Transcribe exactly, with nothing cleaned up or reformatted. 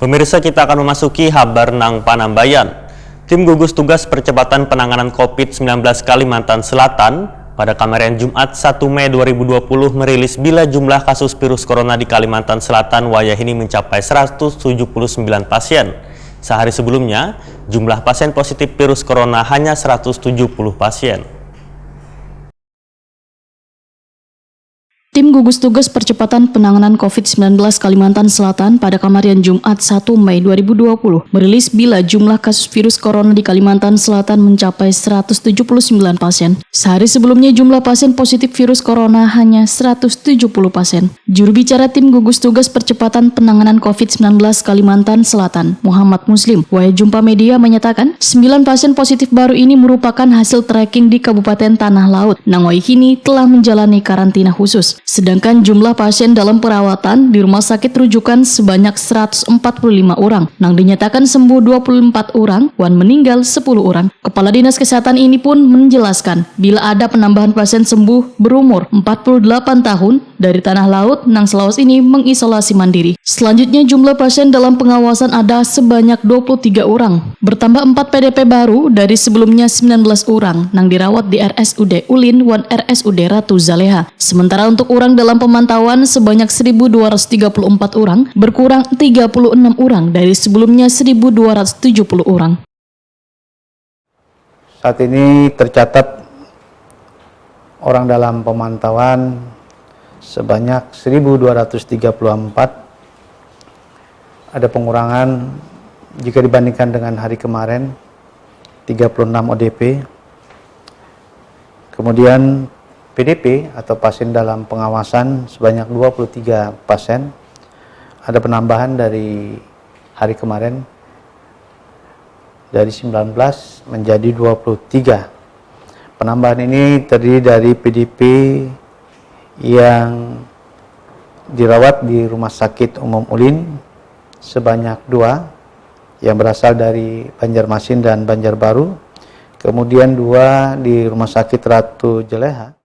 Pemirsa, kita akan memasuki habar nang panambayan. Tim gugus tugas percepatan penanganan covid sembilan belas Kalimantan Selatan pada kamarian Jumat satu Mei dua ribu dua puluh merilis bila jumlah kasus virus corona di Kalimantan Selatan wayah ini mencapai seratus tujuh puluh sembilan pasien. Sehari sebelumnya, jumlah pasien positif virus corona hanya seratus tujuh puluh pasien. Tim gugus tugas percepatan penanganan covid sembilan belas Kalimantan Selatan pada kamarian Jumat satu Mei dua ribu dua puluh merilis bila jumlah kasus virus corona di Kalimantan Selatan mencapai seratus tujuh puluh sembilan pasien. Sehari sebelumnya jumlah pasien positif virus corona hanya seratus tujuh puluh pasien. Juru bicara tim gugus tugas percepatan penanganan covid sembilan belas Kalimantan Selatan, Muhammad Muslim, wayah jumpa media menyatakan, sembilan pasien positif baru ini merupakan hasil tracking di Kabupaten Tanah Laut, nang wayah kini telah menjalani karantina khusus. Sedangkan jumlah pasien dalam perawatan di rumah sakit rujukan sebanyak seratus empat puluh lima orang, nang dinyatakan sembuh dua puluh empat orang, wan meninggal sepuluh orang. Kepala Dinas Kesehatan ini pun menjelaskan, bila ada penambahan pasien sembuh berumur empat puluh delapan tahun dari Tanah Laut nang selawas ini mengisolasi mandiri. Selanjutnya, jumlah pasien dalam pengawasan ada sebanyak dua puluh tiga orang, bertambah empat P D P baru dari sebelumnya sembilan belas orang nang dirawat di R S U D Ulin wan R S U D Ratu Zaleha. Sementara untuk orang dalam pemantauan sebanyak seribu dua ratus tiga puluh empat orang, berkurang tiga puluh enam orang dari sebelumnya seribu dua ratus tujuh puluh orang. Saat ini tercatat orang dalam pemantauan sebanyak seribu dua ratus tiga puluh empat. Ada pengurangan jika dibandingkan dengan hari kemarin, tiga puluh enam O D P. Kemudian P D P atau pasien dalam pengawasan sebanyak dua puluh tiga pasien. Ada penambahan dari hari kemarin, dari sembilan belas menjadi dua puluh tiga. Penambahan ini terdiri dari P D P yang dirawat di Rumah Sakit Umum Ulin sebanyak dua, yang berasal dari Banjarmasin dan Banjarbaru, kemudian dua di Rumah Sakit Ratu Zaleha.